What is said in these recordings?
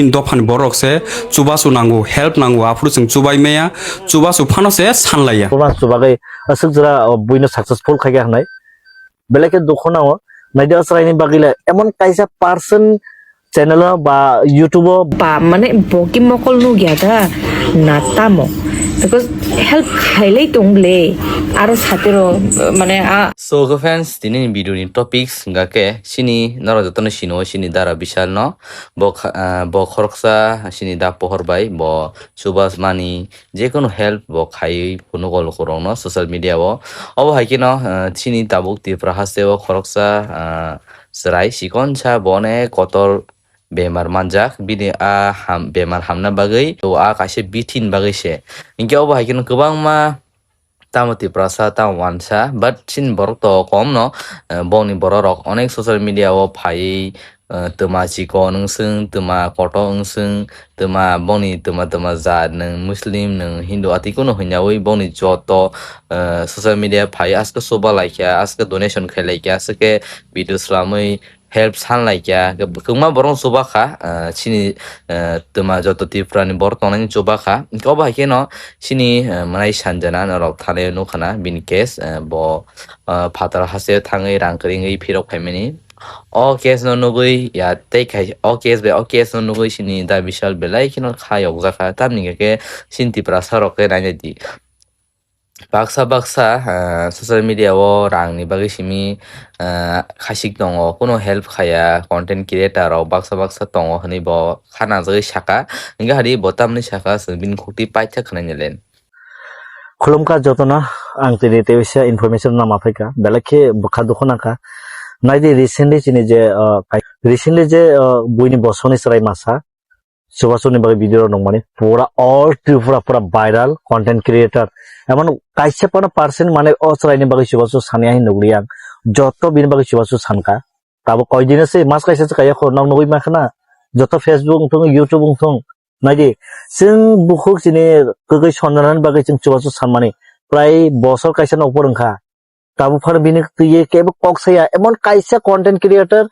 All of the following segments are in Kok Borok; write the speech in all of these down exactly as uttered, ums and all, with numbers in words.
Chini dophani borok se chubachu nango, help nango, aphuru chwng chubai maya, chubachu phano se sanlaiya. Chubachu bagwi aswk jora, o, buino successful khaikha hwnwi. Belai khe dukhu nango. Naidi o chwraini bagwi le emon kaisa person channel o ba YouTube o ba mane boki mokol nukya da na tamo, because help khailai tong le aro satiro mane a. So, okay friends, tini ni video ni topics hingka khe chini norok jotono sino chini dara Bishal no. Bo kha-, ah, bo khoroksa chini da pohor bai bo chubas mani, jekunu help bo khaiwi phunukgo lukurokno social media o. Obo hai kheno, ah, chini tabuk Tripura haste o khoroksa, ah, chwrai chikonsa bo onek kotor bemar manjak, bini a ham-, bemar hamna bagwi, to a kaisa bithi ni bagwi se. Hinkhe obo hai kheno kwbangma tamo Tiprasa, tamo wansa, but chini borok to kom no, eh, bongni borok rok onek social media o phaiwi, eh, twma chikon wngswng, twma koto wngswng, twma bongni twma twma jat, nwng Muslim, nwng Hindu, ati kunu hwnyawi bongni joto, eh, social media phai aske soba laikha, aske donation khai laikha, aske video slamwi help san laikha, kwbangma borok chuba kha, ah, chini, ah, twma joto Tripura ni borok tongnai chuba kha. Hinkhe obo hai kheno chini, ah, mwnai sanjana norok thani nukha na bini case, ah, bo, ah, phatar haste thangwi rang kwrwngwi phirok phaimani. O case no nugwi ya tei khai, o case bai o case no nugwi chini da Bishal belai kheno kha yokjakha. Tamni hwnkhe chini Tiprasa rok khe nainai di. Baksa baksa, ah, social media o rang ni bagwi simi, ah, khasik tongo, kuno help khaya, content creator rok baksa baksa tongo hwnwi bo kha nangjagwi saka. Hingkhe hadi bo tamni saka chwng bini khukti paithak khwnai ni len. Khulumkha jotono, ang tini tei waisa information rwna ma phaikha, belai khe bwkha dukhu nangkha. Naidi recently chini je, ah, kai-, recently je, ah, buini bosongni chwrai masa, Chubachu ni bagwi video rok nukmani pura all Tripura pura viral content creator. Emon kaisa phano percent mane o chwraini bagwi chubachu sani hai nukliya ang. Joto bini bagwi chubachu sankha. Tabuk koidin se mas kaisa se kaya khorok nok nugwi mankha na. Joto Facebook wngthung, YouTube wngthung. Naidi, chwng bukhuk chini kwgwi sonjanani bagwi chwng chubachu sanmani. Prai bosor kaisa nokpor wngkha. Tabuk phano bini twi kebo kok saya, emon kaisa content creator,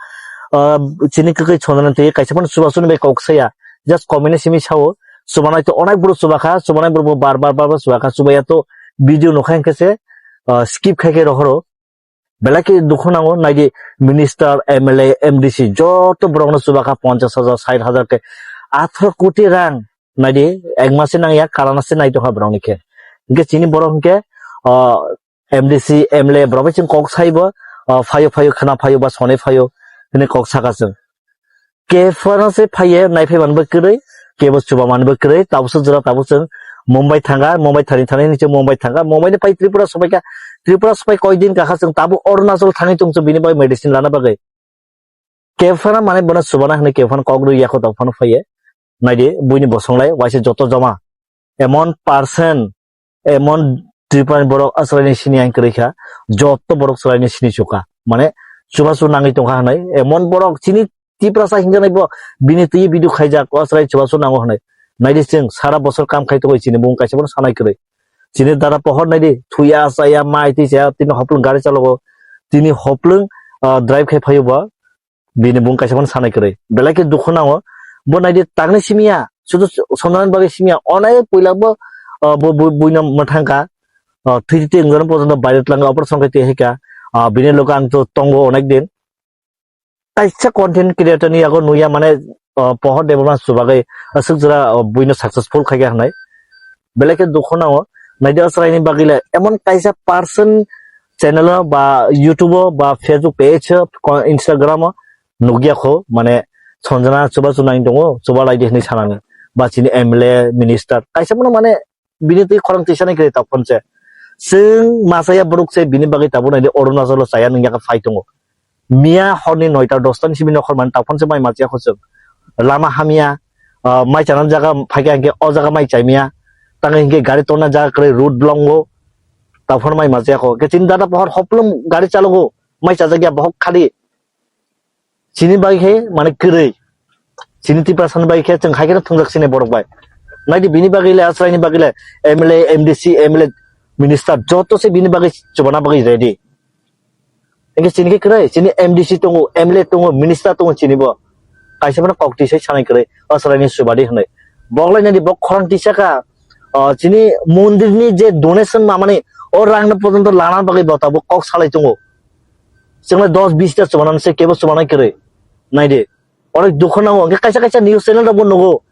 ah, chini kwkwi chonani twi kaisa phano chubachu ni bai kok saya. Just comment ni simi sao, chubanai to onek buru chubakha, chubanai buru bo bar bar bar bar chubakha, chubaya to video nukha hinkhe se, ah, skip khai khe rohoro. Belai khe dukhu nango, naidi minister, M L A, M D C joto borokno chubakha ponchash hajar, sait hajar khe atharo koti rang, naidi ek mase nangya, karana se naitokha borokni khe. Hinkhe chini borok hinkhe, ah, M D C, M L A borok bai chwng kok saibo, ah, phaio, phaio, khwna phaio ba sonai phaio hinwi kok saka chwng. Kephano se phaiye, naiphai manbo kwrwi, kebo chuba manbo kwrwi, tabukso jora tabuk chwng Mumbai thanga, Mumbai thani thani hinwi chwng Mumbai thanga, Mumbai ni pai Tripura sobaikha, Tripura sobai koi din kakha chwng tabuk Arunachal thangwi tong chwng bini bagwi medicine lana bagwi. Kephano mane bono chubana hinwi kephano kok rwi yakho tongphano phaiye. Naidi buini bosonglai waisa joto joma. Emon percent, emon Tripura ni borok aswraini sini ang kwrwi kha, joto borok swraini sini chukha. Mane chubachu nangwi tongkha hinwi emon borok chini Tiprasa hinjanai bo bini twi video khaijak, o aswrai chubachu nango hinwi. Naidi chwng sara bosor kam khai tongwi chini bung kaisa bono sanai kwrwi. Chini dada pohor naidi, thuya, chaya, mai, twi chaya, tini hoplwng gari chalogo. Tini hoplwng, ah, drive khai phaio bo. Bini bung kaisa phano sanai kwrwi. Belai khe dukhu nango. Bo naidi tangni simiya, sudu sonani bagwi simiya, onai puila bo, ah, bo, bo, buino mwthangkha. Ah, thwi twi wngjano porjonto bairok twlangkha, operation khai twi haikha. Ah, bini logo ang to tongo onek din. Kaisa content creator ni yago nuya mane, ah, pohor debama chubagwi aswk jora, ah, buino successful khaikha hinwi. Belai khe dukhu nango. Naidi o chwraini bagwi le emon kaisa person channel o ba YouTube o ba Facebook page o ko-, Instagram o nukya kho, mane Sanjana chuba chu nang tongo, chuba lai di hinwi sanani. Ba chini M L A, minister, kaisa bono mane bini twi khorang twisanai kwrwi taphon se. Chwng masa ya borok se bini bagwi tabuk naidi Arunachal o chaya nung ya khe phai tongo. Miya horni noita dosta ni simi nokhor mani taphon se mai machiya kho chwng. Lama hamya, ah, mai chana jaga phaikha hinkhe o jaga mai chaimiya. Tangwi hinkhe gari torna jaga kwrwi road blongo. Taphon mai machiya kho. Khe chini dada pohor hoplwm gari chalogo. Mai chajak ya bohok khali. Chini bai khe mane kwrwi. Chini Tiprasa ni bai khe chwng hai kheno thwngjak sini borok bai. Naidi bini bagwi le, aswraini bagwi le, M L A, M D C, M L A, minister joto se bini bagwi chubana bagwi ready. Hinkhe chini khe kwrwi, chini M D C tongo, M L A tongo, minister tongo chini bo. kaisa phano kok twi sai sanai kwrwi, o chwraini chubadi hwnwi. Boklai nadi bo khorang tisa kha, o chini mondirni je donation mamani, o rangno porjonto lana bagwi bo tabuk kok salai tongo. Chwngno dos bis ta chubanani se kebo chubanai kwrwi. Naidi. Onek dukho nango. Hwnkhe kaisa kaisa news channel rokbo nugo.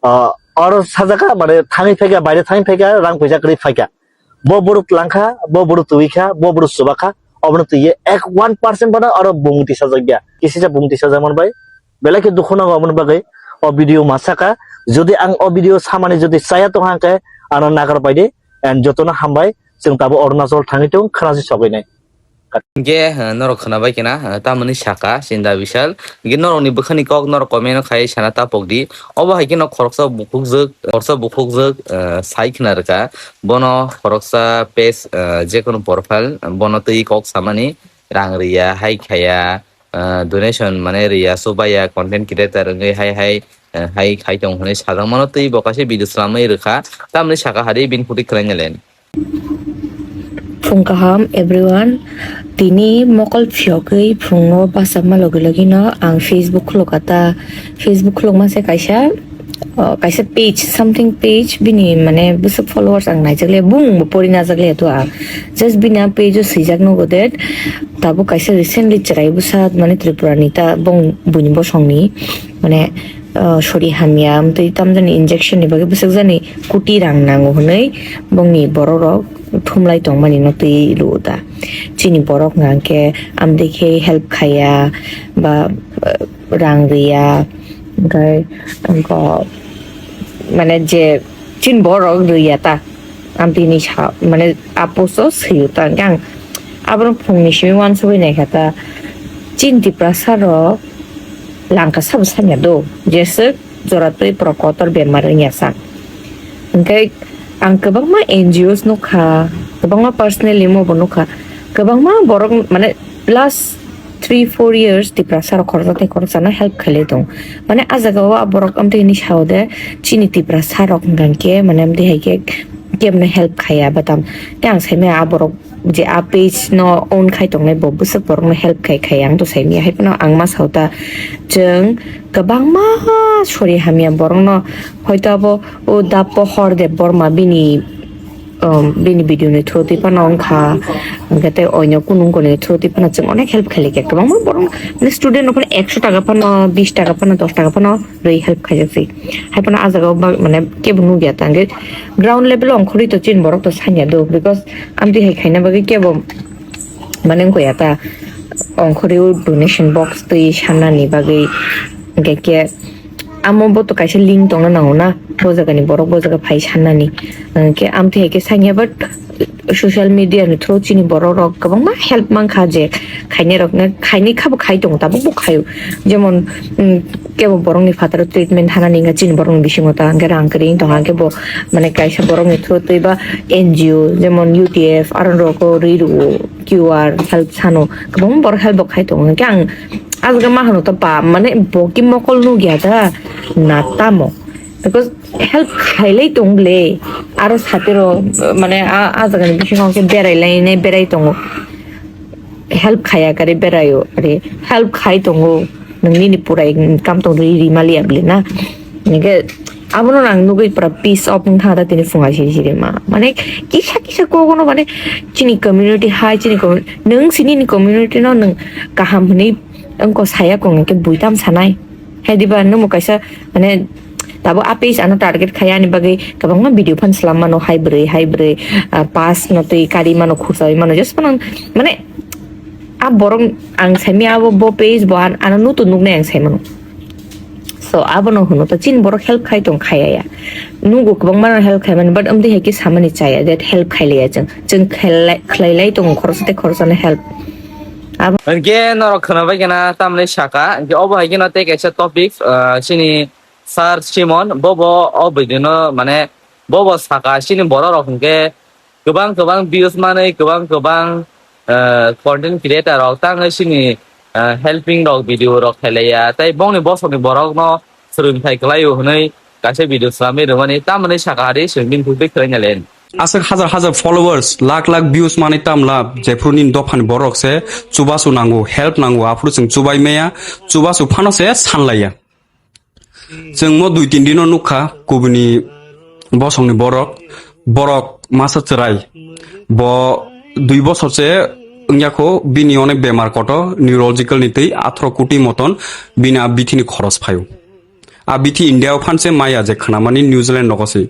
Ah, oro sajaka, mane, thangwi phaikha, baire thangwi phaikha, rang puisa kwrwi phaikha. Bo borok langkha, bo borok twi kha, bo borok chuba kha, obono twiwi ek one percent bono oro bumung twi sajak ya. Kisisa bumung twi sajak man bai. Belai khe dukhu nango aboni bagwi. O video ma saka, jodi ang o video samani jodi chaya tongkha hwnkhe ano nagar pai di, and jotono hambai, chwng tabuk Arunachal thangwi tong khwnachi sogwi nai. Hingke, eh, norok khwnabai kena, eh, tamoni saka, Chinda Bishal. Hingke norokni bwkhani kok norok comment o khai sana tapok di. Obo hai khe no khoroksa bukhukjwk, khoroksa bukhukjwk, eh, sai khna rwkha. Bono khoroksa page, eh, jekono profile, bono twi kok samani rang riya, hai khaya, eh, donation mane riya, subaya, content creator wngwi hai hai, eh, hai khai tong hwnwi sajak mano twi bo kaisa video swlamwi rwkha. Tamoni saka hari bini phuti khwlaina len. Phung kaham everyone. Tini mokol phiyogwi phungo bachama logi logi no ang Facebook khulukha ta. Facebook khulukma se kaisa, uh, kaisa page, something page, bini mane bwswk followers ang naijak le, bung bo pori najak le to ang. Just bini a page o swijak nugo that tabuk kaisa recently chwrai bwsa mane Tripura ni ta bong buini bosong ni mane, uh, sori hamya, amtwi tamjani injection ni bagwi bwswk jani koti rang nango hwnwi bongni borok rok thumlai tongmani no twi luo da. Chini borok hwnkha khe amtwi khe help khaiya ba, uh, rang riya, hwnkhe, hwnkhe mane je chini borok riya ta. Amtwi ni sa, mane, a post o swi o ta, hwnkhe ang abono phungni simi uansugwi naikha ta, chini Tiprasa rok langka sabo sanya do, jeswk jora twi pora kotor bemar wngya sa. Hwnkhe ang kwbangma N G Os nukha, kwbangma personally mo bo nukha, kwbangma borok, mane, last three four years Tiprasa rok khoroksa tei khoroksano help khailai tong. Mane, a jaga o a borok amtwi hwnwi sao de, chini Tiprasa rok hwnkha khe, mane, amtwi hai khe kebno help khaiya ba tam. Tei ang saimaya a borok je a page no own khai tongnai bo bwswk borok no help khai khai ang to saimaya. Hai phano ang ma sao ta, chwng kwbangma sori hamya borok no, hoito abo o da Pohor Debbarma bini, um, bini video ni through twi phano wngkha, hwnkhe tei oino kunu wngkoni through twi phano chwng onek help khailai kha. Kwbangma borok, mane, student rok phano ekso taka phano, bis taka phano, dos taka phano rwi help khaijak se. Hai phano ah jaga o ba, mane, kebo nugya ta, hwnkhe ground level o ongkhorwi to chini borok to sanya do, because amtwi hai khaina bagwi kebo, mane, wngkha ya ta, ongkhorwi o donation box twi sannani bagwi, hwnkhe khe amo bo to kaisa link tongna nango na, bo jaga ni borok bo jaga phai sannani, hwnkhe amtwi hai khe sanya, but social media ni through chini borok rok kwbangma help mankha je khainai rok no khainai kha bo khai tongo, tabuk bo khaio, jemon, mm, kebo borok ni phataro treatment hanani wngkha chini borok ni bisingo ta hwnkhe rang kwrwi wng tongkha, hwnkhe bo, mane, kaisa borok ni through twi ba N G O jemon U T F aro rok o rwi rwo, Q R help sano kwbangma borok help bo khai tongo, hwnkhe ang ah jaga ma hano ta ba, mane, bo ki mokol nugya da na tamo. Because help khailai tong ble, aro satiro, mane, a, a jagani bisingo khe berai lainai berai tongo. Help khaya kare beraio, are help khai tongo. Nang nini pura income tong ri, ri maliya ble na. Nige, abono nang nugui pura piece of wngkha da tini phunga siri siri ma. Mane, kisa kisa kogono, mane, chini community hai, chini commu-, nang sini ni community no nang kaham hwnwi wngko saya kong ke buitam sanai. Hai diba, nungmo kaisa, mane, tabo a page ano target khai, ani bagwi kwbangma video phan slam mano, hai bwrwi, hai bwrwi, ah, pass no twi kari mano, khursawi mano, just mano, mane, a borok ang saimaya abo bo page bo an-, ano nutun nuknai ang sai mano. So, abono hwno to chini borok help khai tong khaya ya. Nugo kwbangma no help khai mani, but amtwi hai khe samani chaya, that help khai liya chwng. Chwng khlai-, khlai lai tongo khoroksa tei khoroksa no help. Abo Hwnkhe norok khwnabai khe na tamni saka, hwnkhe obo hai khe no tei kaisa topic, ah, chini Sir Simon, bobo o video no, mane, bobo saka chini borok rok hwnkhe kwbang kwbang views manwi, kwbang kwbang, ah, content creator rok tangwi chini, ah, helping rok video rok khailaiya, tei bongni bosongni borok no swrwngthai kwlaio hwnwi kaisa video swlamwi rwmani, tamoni saka hari swrwngmani thubui khwlaina len. Aswk hajar hajar followers, lakh lakh views manwi tamla, jephru nini dophani borok se chubachu nango, help nango, aphuru chwng chubai maya, chubachu phano se sanlaiya. Chwng mo dui tin dino nukha, kubuni bosongni borok, borok masa chwrai, bo dui bosor se wngya kho, bini onek bemar kotor, neurological ni twi atharo koti moton bini a bithini khoros phaio. A bithi India o phanse maya je khwnamani New Zealand nogo se.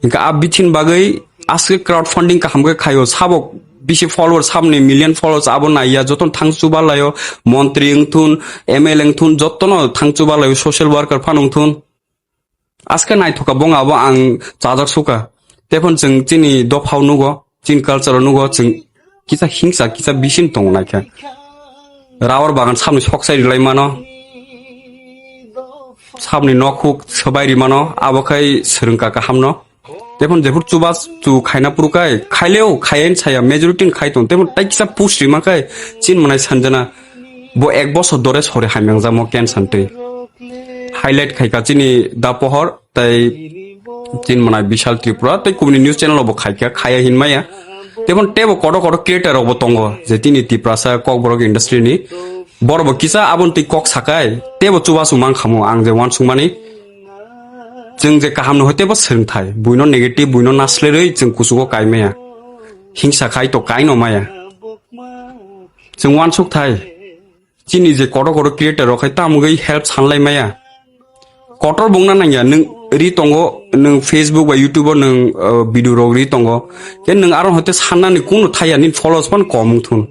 Hingkhe a bithini bagwi aswk crowdfunding kaham khe khaio, sabo bisi followers, saboni million followers abo naiya, jotono thang chuba laio, montri wngthun, M L A wngthun, jotono thang chuba laio, social worker phano wngthun. Aske naithoka bong abo ang chajak suka. Tephon chwng chini dophao nugo, chini culture o nugo, chwng kisa hingsa, kisa bisin tongo naikha. Rawar bagan sabni soksai rilai mano. Sabni nokhuk swbai ri mano, abo khai swrwngka kahamno. Tephon jephur chuba chu khaina puru kai, khaileo, khaiya hin saya, majority ni khai tong. Tephon tai kisa push rima kai, chin manai sanjana. Bo ek bosor dore sori hamyang jamo cancer twi. Highlight khaika chini da pohor, tai chin manai Bishal Tripura, tai kubuni news channel bo khaika, khaiya hin maya. Tephon tebo kotor kotor creator rok bo tongo, je tini Tiprasa Kokborok industry ni. Borok bo kisa aboni twi kok sakai, tebo chubachu mang khamu, ang je uansukmani. Chwng je kaham no hoi tebo swrwngthai, buino negative, buino naslerwi chwng kuchugo kai maya. Hingsa khai to kai no maya. Chwng uansuk thai. Chini je kotor kotor creator rok khai tamo gwi help sanlai maya. Kotor bongna nangya, nwng ri tongo, nwng Facebook ba YouTube o nwng, uh, video rok ri tongo. Khe nwng aro hote sannani kunu thaya, nini followers phan kom wngthun.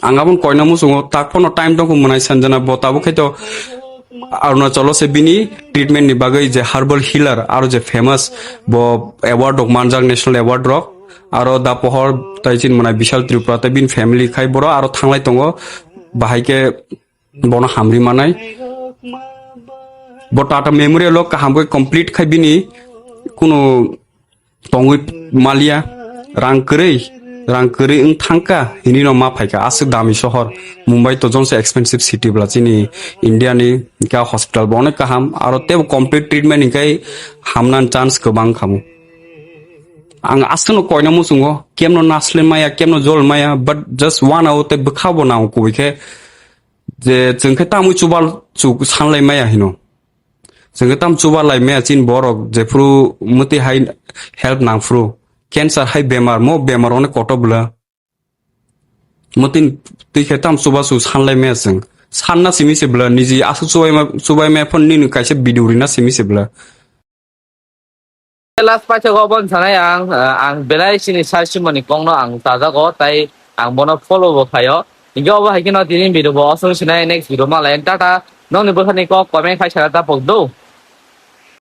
Ang aboni koina muchungo, tak phano time tongkho mwnai sanjana, bo tabuk khe to Arunachalo se bini treatment ni bagwi je herbal healer aro je famous bo award rok manjak, national award rok, aro da pohor tai chin mwnai Bishal Tripura tai bini family khai boro aro thanglai tongo, bahai khe bono hamri manai. Bo Tata Memorial o kaham khe complete khai bini kunu tongwi malia, rang kwrwi, rang kwrwi wng thangkha, hinwi no ma phaikha. Aswk dami sohor, Mumbai to jongsa expensive city bwla chini India ni, hwnkhe hospital bo onek kaham, aro tebo complete treatment hwnkhe hamnani chance kwbang khamu. Ang aswkno koina muchungo, kemno nasle maya, kemno jol maya, but just one hour tei bwkha bo nango kubui khe, je chwng khe tamwi chuba chu sanlai maya hino. Chwng khe tam chuba lai maya chini borok jephru mwtwi hai help nangphru. Cancer hai bemar, mo bemar onek kotor bwla. Mwtwi twi khe tam chuba chu sanlai maya chwng. Sanna simi se bwla, niji aswk chubai ma, chubai maya phone nini kaisa video rina simi se bwla. Last paithak o bon sanai ang, ah, ang belai chini sai simoni kok no ang tajago, tai ang bono follow bo khaio. Hingke obo hai kheno tini video bo osong sinai, next video malai tata. Nokni bwkhani kok comment khai sana tapok do.